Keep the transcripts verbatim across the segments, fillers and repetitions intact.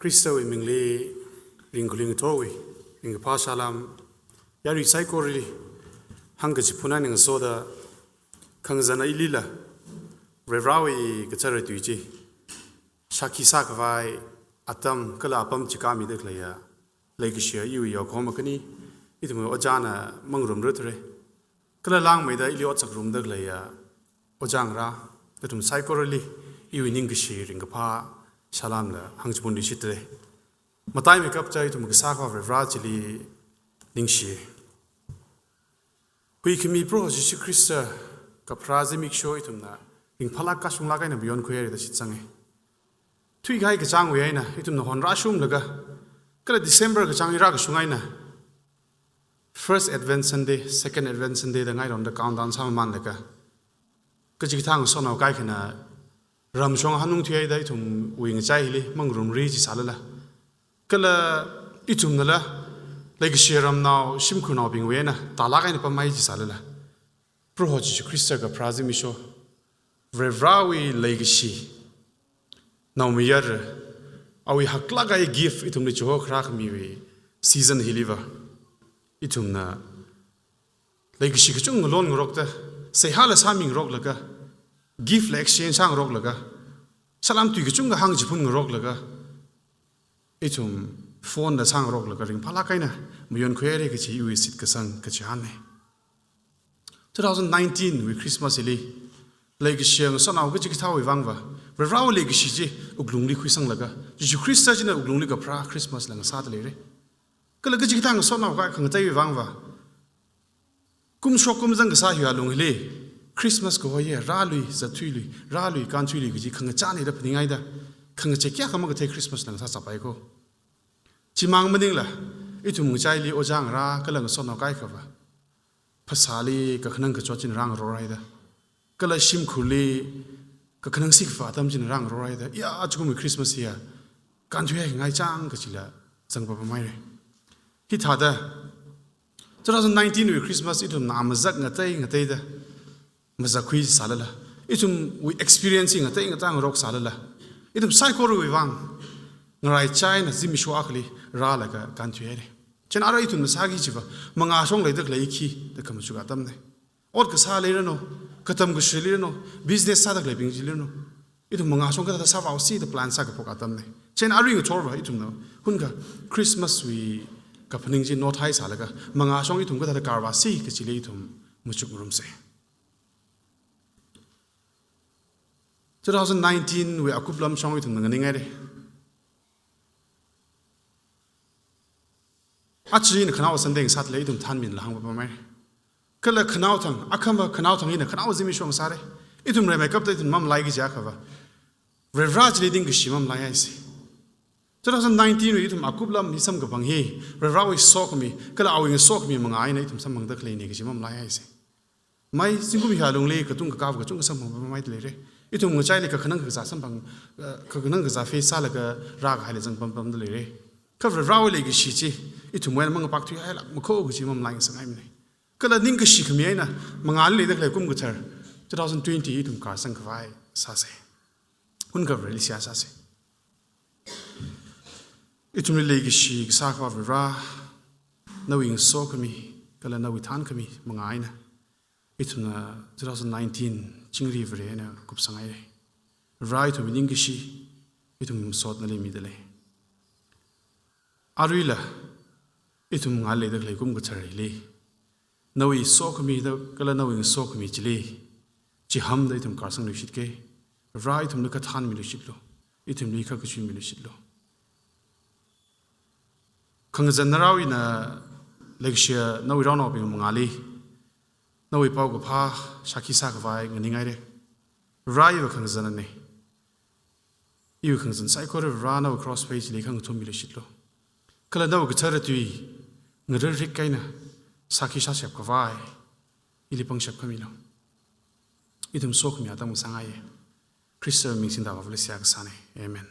Khristawui mingli ringkhuling thowui ringkaphā salam yarui saikorali hāngkachiphun eina ngasoda, khangazana ilila Varivarāwui kathara tui chi shākhi sākhavai atam kala apam chikāmida khaleiya leikashiya iwui yaokahoma khani, ithum ojāna mangarumra thura. Kala langmeida ili otsak ngarumda khaleiya ojā ngarā, nathum saikorali iwui ningkashi ringkaphā salamla hāngchipun leishitra. Mataimeikap cha ithum kasā akhava Varivarā chili ningshi. Huikhami Proho Jishu Khrista kapharā zimiksho ithumna ringphālāk kashunglāk eina mayonkhui haira da shitsanga. Thuikahai kachāngwui eina ithumna honrāshunglaga, kala December kachāng eina rākashung eina First Advent Sunday, Second Advent Sunday da ngaironda countdown sāmamanlaga, kachikathā ngasotnao kaikhana ramshong hanung thuihaida ithumwui ngachai hili mangarumra jisālala, kala ithumnala leikashi ramnao shimkhurnaobingwui eina tālāk eina pamhai jisālala, Proho Jishu Khrista kapharā zimiksho, Varivarāwui leikashi, naomayara, awui haklāk kahai gift ithumli chihokharā khamiwui season hiliva, ithumna leikashi kachungkha lonngarokta, seihāla sāmingaroklaga, gift la exchange sāngaroklaga, salam tui kachungkha hāngchipunngaroklaga, ithum phone la sāngaroklaga ringphālāk eina mayonkhui haira kaji iwui shitkasang kachihānna. Two thousand nineteen wui Christmas hili leikashi ngasotnao kachikathāwui vangva, Varivarāwui leikashi chi wuklungli khuisanglaga, Jishu Khrista china wuklungli kapharā Christmas la ngasāda leira. Kala kachikathā ngasotnao kaikha khangateiwui vangva, kumshok kumzang kasā hiwui alung hili Christmas kaho hi rālui, zatthuilui, rālui, kānthuilui kaji khangachāna da phaninghaida, khangachei kayākha makathei Christmas la ngasāchappai ko. Chimang maningla, ithum ngachaili ojā ngarā kala ngasotnao kaikhava phasāli kakhanang kachot china rāngarorhaida, kala shimkhurli kakhanang sikfa atam china rāngarorhaida, ya, achukum Christmas hiya kānthuihai ngai chang kachila zangpapamhaira. Hithāda two thousand nineteen wui Christmas ithumna mazak ngatei ngateida mazakkhui sālala, ithumwui experience ngatei ngatā ngaroksālala, ithum saikorawui vang ngaraichāna zimiksho akhali rālaga kānthuihaira. Chieina arui ithumna sāki chiva, mangāshong leida khalei khi da khamachuk atamna. Ot kasā leiranu, katam kashi leiranu, business sāda khaleibing chi leiranu, ithum mangāshong kathāda sāvāosi da plan sākaphok atamna. Chieina arui ngathorva ithumna hunkha Christmas wui kaphaning chi nothai sālaga, mangāshong ithum kathāda karvāsi kachili ithum machukngarumsa. Two thousand nineteen wui akuplam shong ithumna nganinghaira. Achi ina khanaowa Sunday ngasāda lei, ithum thanmila hāngpapamhaira. Kala khanaothang, akhama khanaothang ina khanao zimiksho ngasāra. Ithum rimeikapta ithum mamalaiki jiakhava, Varivarā chili ningkashi mamalaihaisa. Two thousand nineteen wui ithum akuplam hi samkaphang hi, Varivarāwui sokhami kala awui ngasokhami mangā eina ithum samphangda khaleina kaji mamalaihaisa. Mai zingkum hiwui alungli katung kakāva kachungkha samphangpamhaida leira. Ithum ngachaili kakhanang kakazā samphang, eh, kakhanang kakazā face sālaga rākahaila zangpampamda leira. Kha Varivarāwui leikashi chi ithumwui eina mangapakthuihailākmako kaji mamalai ngasangaimana. Kala ningkashi khami eina mangāli leida khalei kum kathar two thousand twenty ithum kārsang khavai sāsa. Hunkha Vareli seihā sāsa. Ithumli leikashi kasā akhava Varivarā, nawui ngasokhami kala nawui thankhami mangā eina ithumna two thousand nineteen chingri Vare eina kupsanghaira. Varivarā, ithumwui ningkashi, ithumwui masot nali mida lei. Aruila ithum ngaleida khalei kum kathar hili, nawui sokhami da kala nawui ngasokhami chili chihānda ithum kārsangluishitke. Varivarā, ithumli kathanmiluishitlu. Ithumli kakachuimiluishitlu. Khangazan narao ina leikashiya nawui rānaobing mangāli nawui paokaphā shākhi sākhavai nganinghaira. Varivarā, iva khangazanna. Iwui khangazan saikora Varivarā nawui cross phei chili khangathummiluishitlu. Kala nawui kathara tui ngarirrik eina shākhi sāshap khavai ili pangshap khamilu. Ithum sokhami atam ngasangaiya. Khristawui ming singda Avāvali seihā kasāna. Amen.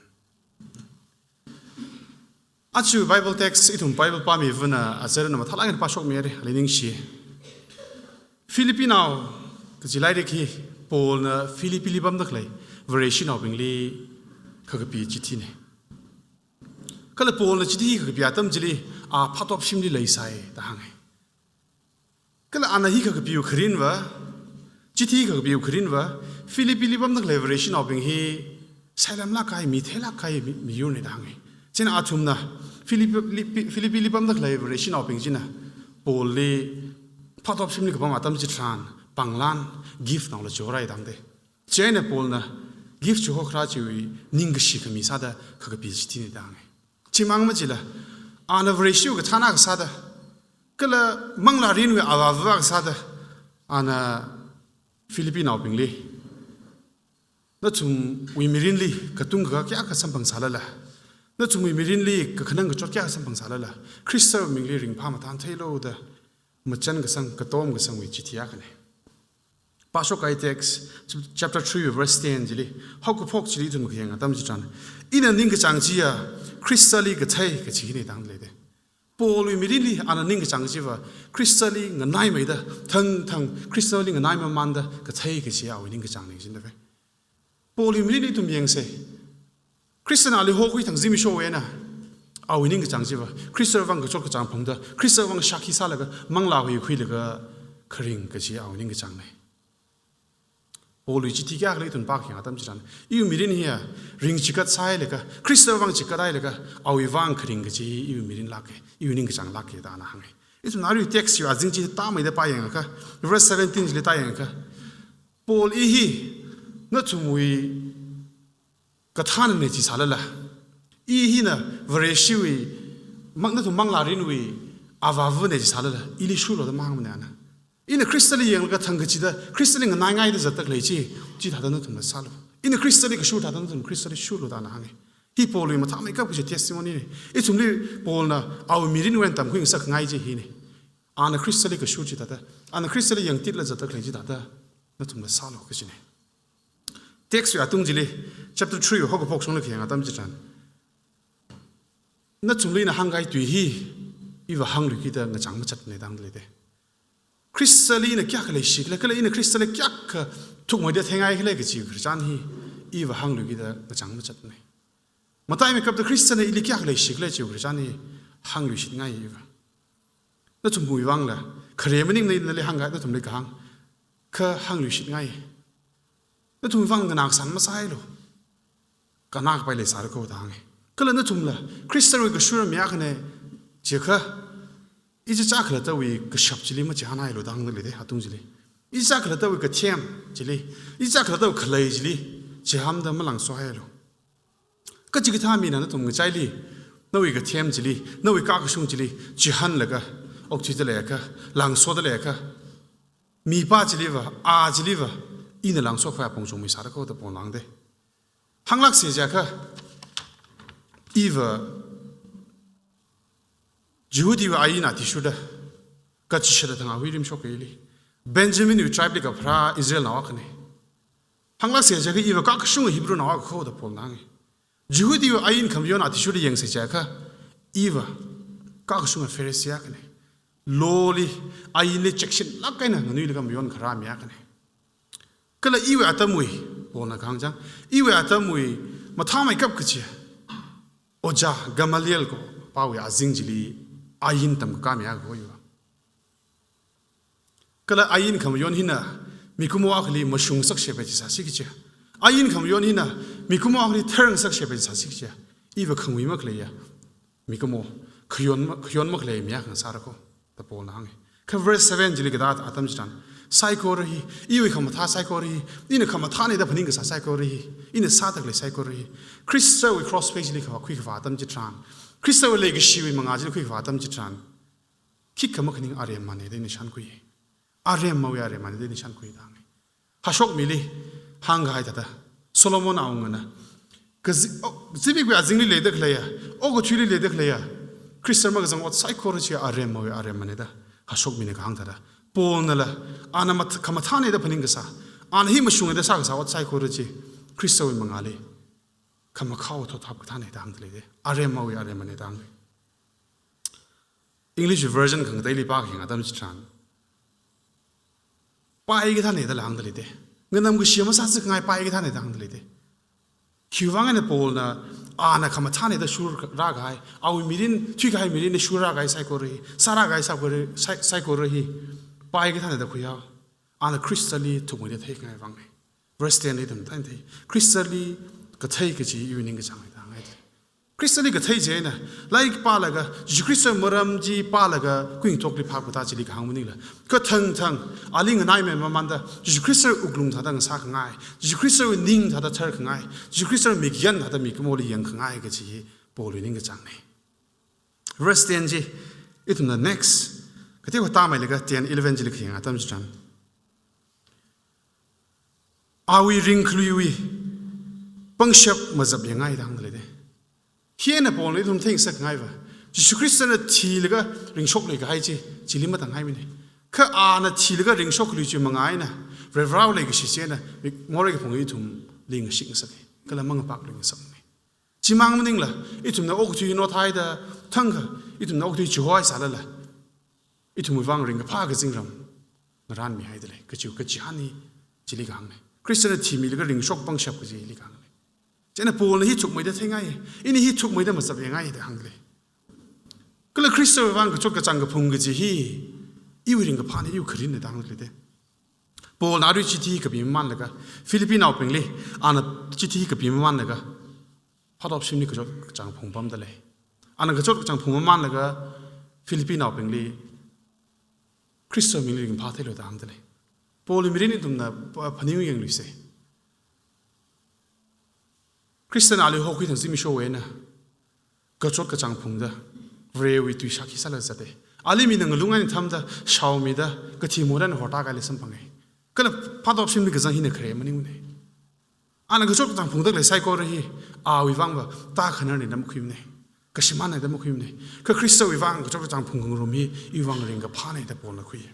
Aja Bible text ithum Bible pāmivana azarna mathālāk eina pāshokmihaira, ali ningshi. Philippinao kaji lairik hi Paulna Philippili pamda khalei Vareshinaobingli kakapi chithina. Kala Paulna chithi kakapi atam chili, a phatop shimli leisai da hānga. Kala ana hi kakapiwui kharinva, chithi kakapiwui kharinva, Philippili pamda khalei Vareshinaobing hi sailamlāk kahai, mi theilāk kahai mi, miyurna da hānga. Chieina athumna Philippi, Philippili pamda khalei Vareshinaobing china Paulli phatop shimli kapam atam chitharan pānglan, gift naola chihorai da hāngda. Chieina Paulna gift chihokharā chiwui ningkashi khami sāda kakapi chithina da hānga. Chimang machila, ana Vareshiwui kathāna akha sāda, kala manglārinwui avāva akha sāda, ana Philippinaobingli, nathumwui mirinli katung kakā kayākha samphangsālala, nathumwui mirinli kakhanang kachot kayākha samphangsālala, Khristawui mingli ringphā mathān theilu da machān kasang, katom kasangwui chithi akhana. Pāshok kahai text, chapter three, verse ten chili, haokaphok chili ithum khayang atam chitharan, ina ningkachāng chiya Khristali kathei kachi hina da hāngda leida. Paulwui mirinli ana ningkachāng chiva Khristali nganaimeida, thangthang Khristali nganai mamānda kathei kachi awui ningkachāngna jin da ve. Paulwui mirinli ithum yangsa. Khristana ali hokhui thang zimiksho eina, awui ningkachāng chiva Khristawui vang kachot kachāng phungda, Khristawui vang shākhi sālaga, manglā huikhuilaga kharing kachi awui ningkachāngna. Paulwui chithi kayākhala ithum pākhayang atam chitharan, iwui mirin hiya ring chikat sāhailaga, Khristawui vang chikathailaga, awui vang kharing kachi iwui mirin lāka, iwui ningkachāng lāka da ana hānga. Ithumna arui text wui azing chi tāmeida pāyangakha, verse seventeen chili tāyangakha, Paul i hi nathumwui kathānana chisālala, i hina Vareshiwui, mang, nathum manglārinwui avāvana chisālala, ili shurlu da mahāngmana ana. Ina Khristali yanglaga thang kachida, Khristali nganaingaida zatda khalei chi, chithāda nathumla sālu. Ina Khristali kashur thāda nathum Khristali shurlu da ana hānga. Hi Paulwui mathāmeikap kachi testimonyna. Ithumli Paulna awui mirinwui eina tamkhui ngasakngai chi hina. Ana Khristali kashur chithāda, ana Khristali yangtitla zatda khalei chithāda nathumla sālu kachina. Text wui atung chili, chapter three wui haokaphok shongli khayang atam chitharan, nathumli ina hāngkahai tui hi iva hāngluikida ngachāng machatna da hāngda leida. Khristali ina kayākha leishikhala, kala ina Khristali kayākha thukmeida theingaikhala kachi khararchan hi iva hāngluikida ngachāng machatna. Mataimeikapta Khristana ili kayākha leishikhala chiwui khararchan hi hāngluishitngai iva. Nathumwui vangla, khare maningmana, nali hāngkahai nathumli kahāng, kha hāngluishitngai. Nathumwui vang nganākasān masāhailu. Kannakapai leisāra kho da hānga. Kala nathumla Khristawui kashura mi akhana jiakha, ichichā khalattawui kashap chili machihānhailu da hāngda leida, atung chili. Ichichā khalattawui kathem chili, ichichā khalattawui khalei chili chihānda malangsohailu. Kachikathā mina nathum ngachaili, nawui kathem chili, nawui kakashung chili chihānlaga okthuida leiakha, langsoda leiakha, mipā chiliva, a chiliva, ina langsokhava apong chungmi sāra kho da Paulna hāngda. Hānglāksa jiakha, iva Jihudiwui ain athishurda, kachishada thang ahui rimshok kaili, Benjaminwui tribe li kapharā Israelnao akhana. Hānglāksa jiakha iva kakashunga Hebrewnao akha kho da Paulna hānga. Jihudiwui ain khamayon athishurda yangsa jiakha, iva kakashunga Pharisee akhana. Law li, ainli cheksinlāk eina nganuilakha mayon kharā mi akhana. Kala iwui atamwui, Paulna kahāng chang, iwui atamwui mathāmeikap kachi, ojā Gamaliel kaho pāwui azing chili ain tamkakā mi akha kho iva. Kala ain khamayon hina mikumo akhali mashungngasak sheba chisāsi kachi. Ain khamayon hina mikumo akhali tharngasak sheba chisāsi kachi. Iva khangui makhaleiya, mikumo, khayon ma-, khayon makhalei mi akha ngasāra kho da Paulna hānga. Kha verse seven chili katā atam chitharan, saikora hi, iwui khamathā saikora hi, ina khamathāna da phaning kasā saikora hi, ina sāda khalei saikora hi, Khristawui cross phei chili khavā khuikhava atam chitharan, Khristawui leikashiwui mangā chili khuikhava atam chitharan, khikha makhaning aremmana da ina shānkhui. Aremmawui aremmana da ina shānkhui da hānga. Hashok mili hāngkahai thāda, Solomon awungana, kazi-, o, zimikwui azingli leida khaleiya, okathuili leida khaleiya, Khrista makazang ot saikora chi aremmawui aremmana da hashok mina kahāng thāda, Paulnala, ana mat-, khamathāna da phaning kasā, ana hi mashunga da sākasā ot saikora chi Khristawui mangāli khamakhao thot hapkathāna da hāngda leida, aremmawui aremmana da hānga. English version khangateili pākhayang atam chitharan, paikathāna dala hāngda leida. Nganamkashi masāzakngai paikathāna da hāngda leida. Khiwuivang eina Paulna Ana khamathāna da shurrākahai, awui mirin, thuikahai mirinna shurrākahai saikora hi, sārākahai saikora, sai-, saikora hi, pai kathāna da khuihao. Ana Khristali thukmeida theikhangai vangna. Verse ten li ithum thānthei. Khristali kathei kaji iwui ningkachāng da hāngngai. Khristali kathei chieina, lairik pālaga, Jishu Khrista maram chi pālaga, kuingathokli phākta chili kahāng maningla. Kathangthang, ali nganaimei mamānda, Jishu Khrista wuklung thāda ngasākhangai, Jishu Khrista ning thāda tharkhangai, Jishu Khrista mikyan thāda mikumoli yangkhangai kaji hi Paulwui ningkachāngna. Verse ten chi, ithumna next, kateokha tāmeilaga ten, eleven chili khayang atam chitharan. Awui ringkhaluiwui pangshap mazapyangngai da hāngda leida. Hieina Paulna ithum theingasakngaiva, Jishu Khristana thilaga ringshokluikahai chi, chili matānghaimana. Kha ana thilaga ringshokluiwui manga eina, Varivarāwui leikashi chieina, mik-, morei kaphung ithumli ngashit ngasaka. Kala mangapāklui ngasakna. Chimang maningla, ithumna okathui nothaida, thangkha, ithumna okathui chihoisālala, ithumwui vang ringkaphā kazingram ngarānmihaida lei, kachiwui kachihān hi chili kahāngna. Khristana thimilaga ringshok pangshap kaji hili kahāngna. Chieina Paulna hi thukmeida theingai, ina hi thukmeida mazapyangngai da hāngda lei. Kala Khristawui vang kachot kachāng kaphung kaji hi, iwui ringkaphāna, iwui kharinna da hāngda leida. Paulna arui chithi kapi mamānlaga, Philippinaobingli, ana chithi kapi mamānlaga, phatop shimli kachot kachāng phungpamda lei. Ana kachot kachāng phung mamānlaga, Philippinaobingli, Khristawui mingli ringphātheilu da hāngda lei. Paulwui mirin ithumna pha-, phaningyangluisa. Khristana ali hokhui thang zimikshowui eina, kachot kachāng phungda, Varewui tui shākhi sālaga zata. Ali mina ngalung eina thamda, shaomida, kathi mora eina hortākahaili samphanga. Kala phatop shimli kazang hina khare maningmana. Ana kachot kachāng phungda khalei saikora hi, awui vangva, tākhanarna da makhuimana. Kashimānna da makhuimana. Kha Khristawui vang kachot kachāng phungngarum hi, iwui vang ringkaphāna da Paulna khui.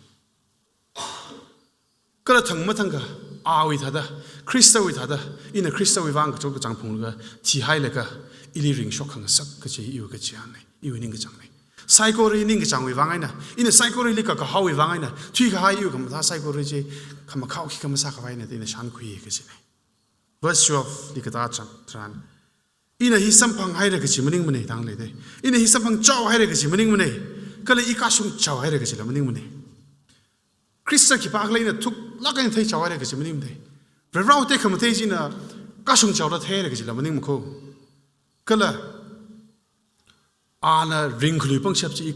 Kala thang mathangkha, awui thāda, Khristawui thāda, ina Khristawui vang kachot kachāng phunglaga, thihailaga, ili ringshok khangasak kaji iwui kachihānna, iwui ningkachāngna. Saikora hi ningkachāngwui vang eina, ina saikora hili kakahaowui vang eina, thuikahai iwui khamathā saikora chi, khamakhao khikha masākhavaina da ina shānkhui kajina. Verse twelve li katāchang tharan. Ina hi samphanghaira kaji maningmana da hāngda leida. Ina hi samphangchaohaira kaji maningmana. Kala i kashungchaohaira kajila maningmana. Khrista khipākhala ina thuklāk eina theichaohaira kaji maningmana. Varivarāwui tekhamatei china kashungchaoda theihaira kajila maningmana ko. Kala ana ringkhalui pangshap chi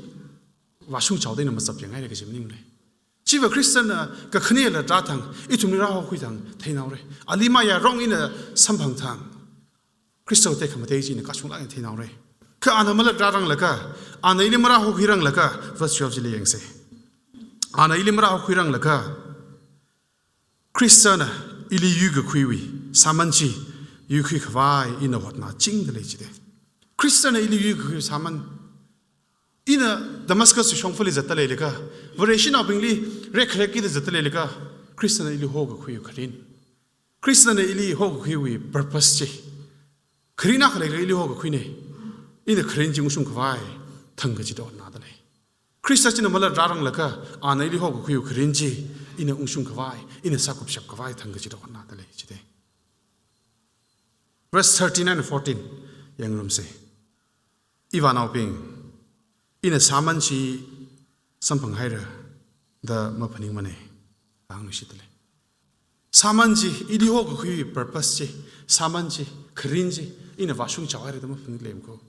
vāshungchaoda ina mazapyangngaira kaji maningmana. Chiva Khristana kakhanela rāthang, ithumli rāhokhui thang theinaora. Ali mayarong ina samphang thang, Khristawui tekhamatei chi ina kashunglāk eina theinaora. Kha ana malat rāranglakha, ana ili marāhokhuiranglakha, verse twelve chili yangsa. Ana ili marāhokhuiranglakha, Khristana ili yuikakhuiwui sāman chi yuikhui khavai ina hotnachingda lei jida. Khristana ili yuikakhuiwui sāman. Ina Damascus shongfali zatda leilakha, Vareshinaobingli rekkharek kida zatda leilakha, Khristana ili hokakhuiwui kharing. Khristana ili hokakhuiwui purpose chi. Kharing akha leilakha ili hokakhuina. Ina kharing chi ungshung khavai thangkachida hotnada lei. Khrista china malat rāranglakha, ana ili hokakhuiwui kharing chi, ina ungshung khavai, ina sākupshap khavai thangkachida hotnada lei jida. Verse thirteen and fourteen yangngarumsa. Ivānaobing, ina sāman chi samphanghaira da maphaningmana, hāngluishitda lei. Sāman chi, ili hokakhui purpose chi, sāman chi, kharing chi, ina vāshungchaohaira da maphaningmana ko.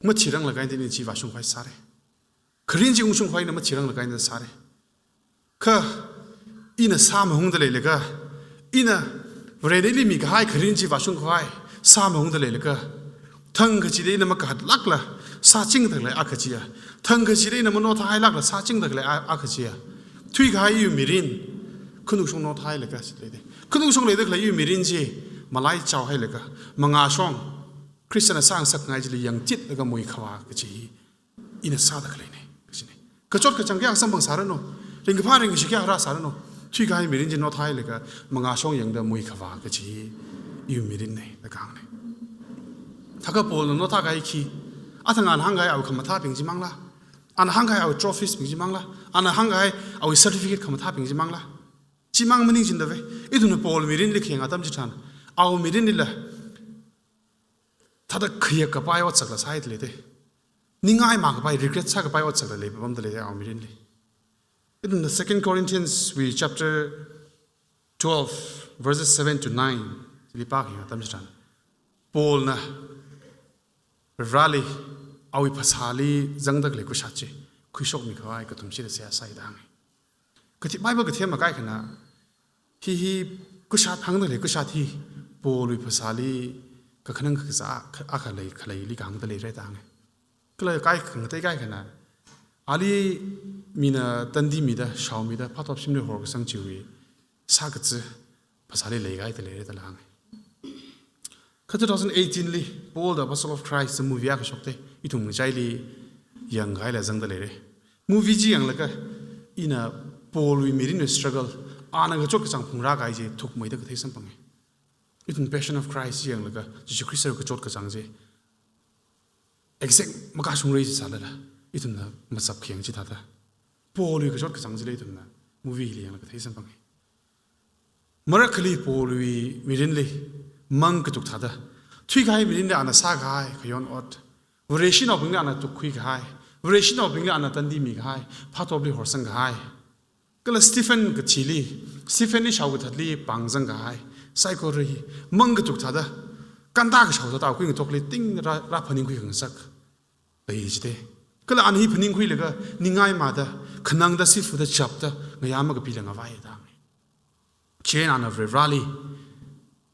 Mathiranglakha eina ina chi vāshung khavai sāra. Kharing chi ungshung khavai ina mathiranglakha eina sāra. Kha ina sāmahungda leilakha, ina Varena ili mikahai kharing chi vāshung khavai sāmahungda leilakha, thangkachida ina makahatlākla sāchingda khalei akha chiya, thangkachida ina manothāhailākla sāchingda khalei a-, akha chiya. Thuikahai iwui mirin, khanukshong nothāhailaga chida leida. Khanukshong leida khalei iwui mirin chi malaichaohailaga, mangāshong, Khristana sāngasakngai chili yangchitlaga muikhavā kaji hi ina sāda khaleina, kajina. Kachot kachāng kayākha samphangsāranu, ringkaphā ringkashi kayākha rāsāranu, thuikahai mirin chi nothāhailaga, mangāshong yangda muikhavā kaji hi iwui mirinna da kahāngna. Thākha Paulna nothākahai khi, athang ana hāngkahai awui khamathābing chimangla, ana hāngkahai awui trophies bing chimangla, ana hāngkahai awui certificate khamathābing chimangla. Chimang maning jindave, ithumna Paul mirinli khayang atam chitharan, awui mirinlila, thāda khayākapai otsakla sāhaida leida. Ningai makapai, regret sākapai otsakla leipapamda leida awui mirinli. Ithumna Second Corinthians wui chapter twelve, verses seven to nine chili pākhayang atam chitharan, Paulna Vareli awui phasāli zangda khalei kushat chi khuishokmi khavai kathum shida seihā sāi da hānga. Kathi-, Bible kathema kaikhana, hi hi kushat hāngda khalei kushat hi Paulwui phasāli kakhanang kakazā akha, akha lei khaleili kahāngda leira da hānga. Kala kaikha ngatei kaikhana, ali mina tandi mida, shaomida, phatop shimli horkasang chiwui sākazā phasāli leikahaida leira dala hānga. Kha two thousand eighteen li Paul the Apostle of Christ movie akha shokta, ithum ngachaili yangkahaila zangda leira. Movie chi yanglaga ina Paulwui mirinwui struggle, ana kachot kachāng phungrākahai chi thukmeida kathei samphanga. Ithum Passion of Christ chi yanglaga Jesu Christwui kachot kachāng chi exact makashungra chi sālala, ithumna mazapkhayang chithāda Paulwui kachot kachāng chila ithumna movie hili yanglaga thei samphanga. Marakhali Paulwui mirinli mang katuk thāda, thuikahai mirinli ana sākahai khayon ot, Vareshinaobingli ana tukkhuikahai, Vareshinaobingli ana tandi mikahai, phatopli horsangkahai, kala Stephen kathili, Stephen li shaokathatli pāngzangkahai, saikora hi mang katuk thāda, kanta kashao thāda awui ngatokli ting rā, rāphaningkhui khangasak lei jite. Kala ana hi phaningkhuilaga ningai mada, khanangda, sifuda, chapda, ngayā makapila ngavai da hānga. Chieina ana Vareli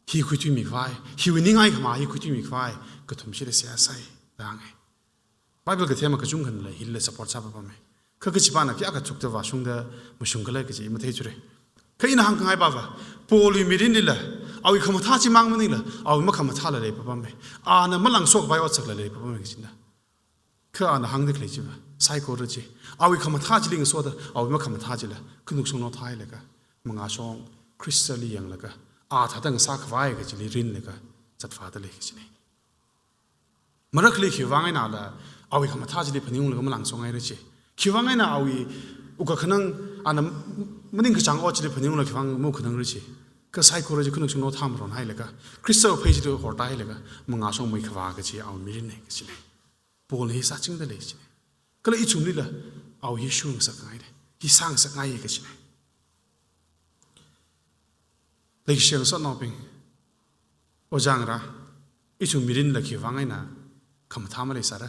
hi khuithuimi khavai, hiwui ningai khama hi khuithuimi khavai kathum shida seihā sāi da hānga. Bible kathema kachungkhanala hila support sāpapama. Kha kachipāna kayākha thukta vāshungda mashungkhala kaji matheithura. Kha ina hāngkhangai pava, Paulwui mirinlila awui khamathā chimang maningla awui makhamathāla leipapama. Ana malangsokapai otsakla leipapama kajina. Kha ana hāngda khalei chiva, saikora chi, awui khamathā chili ngasoda awui makhamathā chila khanukshung nothailaka, mangāshong Khristali yanglaka, a thāda ngasākhavai kachili rinlaka zatvāda lei kajina. Marakhali khiwuivang einala awui khamathā chili phaningunglaga malangshonghaira chi, khiwuivang eina awui wukkhanang, ana maningkachāng ot chili phaningunglaga khiwuivang mawukkhanangra chi, kha saikora chi khanukshung nothamaronhailaka, Khristawui phei chili hortāhailaga mangāshong muikhavā kachi awui mirinna kajina. Paulna hi sāchingda lei kajina. Kala ithumlila awui hi shungasakngaina, hi sāngasakngai kajina. Leikashi ngasotnaobing, ojāngarā, ithum mirinla khiwuivang eina khamathā maleisāra?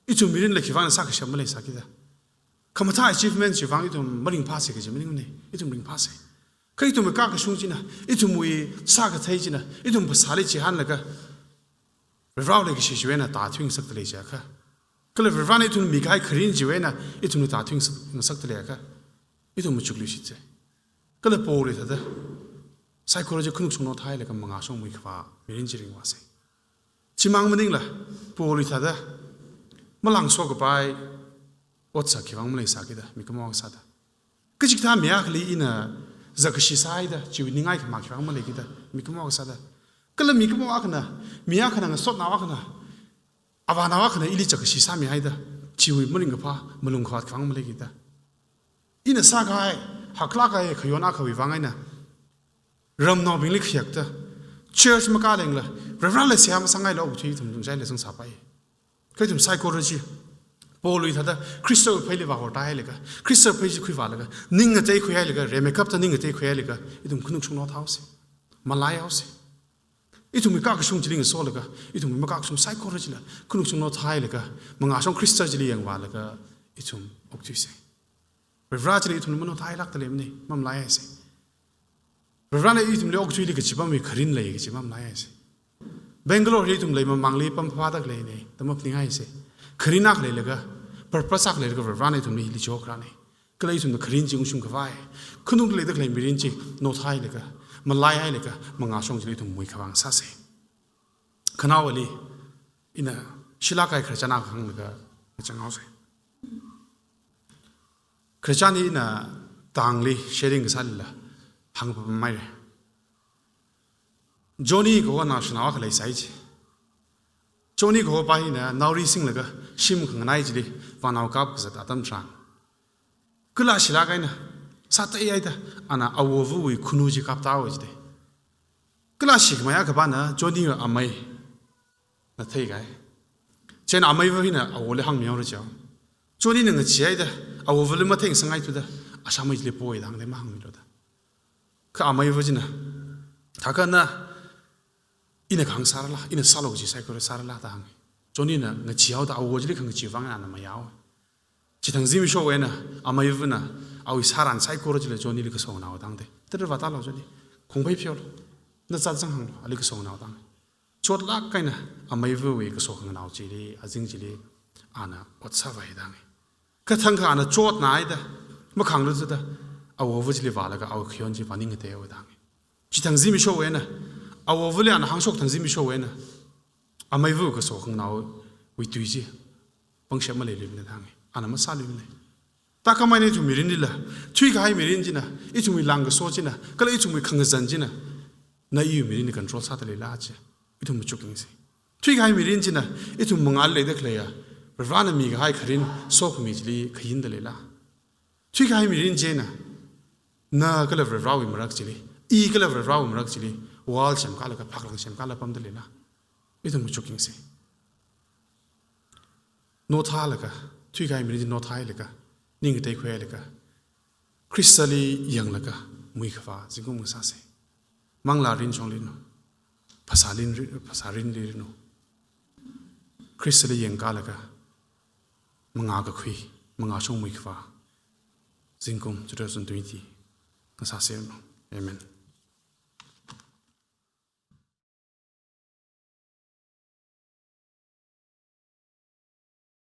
Ithum mirinla khiwuivang eina sākashap maleisākida? Khamathā achievement chiwuivang ithum maringphāsa kaji maningmana, ithum ringphāsa. Kha ithumwui kakashung china, ithumwui sākathei china, ithum phasāli chihānlaga Vareli kashi chiwui eina tāthuingasakta lei jiakha, kala Varena ithumli mikahai kharin chiwui eina ithumli tāthuingasak, ngasakta leiakha, ithum machukluishitsa. Kala Paulwui thāda saikora chi khanukshung nothailaga mangāshong muikhavā mirin chi ringvāsa. Chimang maningla Paulwui thāda malangsokapai otsak khiwuivang maleisākida, mikumo akha sāda. Kachikathā mi akhali ina zakkashi sāhaida, chiwui ningai khama khiwuivang maleikida, mikumo akha sāda. Kala mikumo akhana, mi akhana, ngasotnao akhana, avānao akhana ili zakkashi sāmihaida, chiwui maringkaphā, malungkhavāt khiwuivang maleikida. Ina sākahai, haklākkahai khayon akhawui vang eina ramnaobingli khayakta, church makālengla, Vareli seihā masāngaila okathui ithum tungchaila zangsāpai. Kha ithum saikora chi Paulwui thāda Khristawui pheili vāhortāhailaga, Khristawui phei chi khuivālaga, ning ngateikhuihailaga, rimeikapta ning ngateikhuihailaga, ithum khanukshung nothaosa, malaihaosa. Ithumwui kakashung chili ngasolaga, ithumwui makakashung saikora chila khanukshung nothailaga, mangāshong Khrista chili yangvālaga ithum okthuisa. Vare chili ithum manothailākda leimana, mamalaihaisa. Varena ithumli okathuili kachipamwui kharin lei kachi mamalaihaisa. Bangalore hi ithum leimamangli pamphada khaleina da maphaninghaisa. Kharin akha leilaga, purpose akha leilaga Varena ithumli hili chihokharana. Kala ithumna kharin chi ungshungkhavai, khanukli leida khalei mirin chi nothailaga, malaihailaga, mangāshong chili ithum muikhavā ngasāsa. Khanaowali ina shilākkahai khararchan akha hānglaga ngachang haosa. Khararchan hi ina tangli sharing kasālila hāngpamhaira. Johnny kaho naoshinao akha leisai chi. Johnny kaho pa hina naori singlaga shim khanganai chili vānao kap kazat atam tharan, kala shilāk eina sāteihaida ana awowui khunu chi kaptāhaowa jida. Kala shikhamei akhapana Johnny wui amei, na theikahai. Chieina ameiva hina awoli hāngmihaora chiya. Johnny na ngacheehaida, awovali matheisanghaithuda, ashamei chili poi da hāngda mahāngmilu da. Kha ameiva china, thākha na, ina kahāng sārala, ina sālu kaji saikora sārala da hānga. Johnny na ngacheehaoda awo chili khangachee vang ana mayāhaowa. Chithang zimiksho eina, ameivana, awui sāran saikora chili Johnny li kasonao da hāngda. Tara vātālu Johnny, khongphei pheolu, na zat zanghanglu, ali kasonao da hānga. Chotlāk eina, ameivawui kaso khanganao chili, azing chili, ana ot sāvai da hānga. Kha thangkha ana chotnahaida, makhāngluda, awova chili vālaga, awui khayon chi vāningkateowa da hānga. Chithang zimiksho eina, awovali ana hāngshok thang zimiksho eina, ameiva kaso khanganaowui tui chi, pangshap maleiluimana da hānga. Ana masāluimana. Thākhamei eina ithum mirinlila, thuikahai mirin china, ithumwui lāngkaso china, kala ithumwui khangazan china, na iwui mirinli control sāda leila chi, ithum machukyangsa. Thuikahai mirin china, ithum mangāli leida khaleiya, Varivarana mikahai kharin sokhami chili khayinda leila. Thuikahai mirin china, na kala Varivarawui marak chili, i kala Varivarawui marak chili, wall semkalaga, phaklang semkala pamda leila. Ithum machukyangsa. Nothālaga, thuikahai mirin chi nothāhailaga, ning kateikhuihailaga, Khristali yanglaga, muikhavā zingkum ngasāsa. Manglā rin chonglinu, phasā rin ri-, phasā rinli rinu. Khristali yangkalaga, mangā kakhui, mangā chong muikhavā zingkum two thousand twenty ngasāseranu. Amen.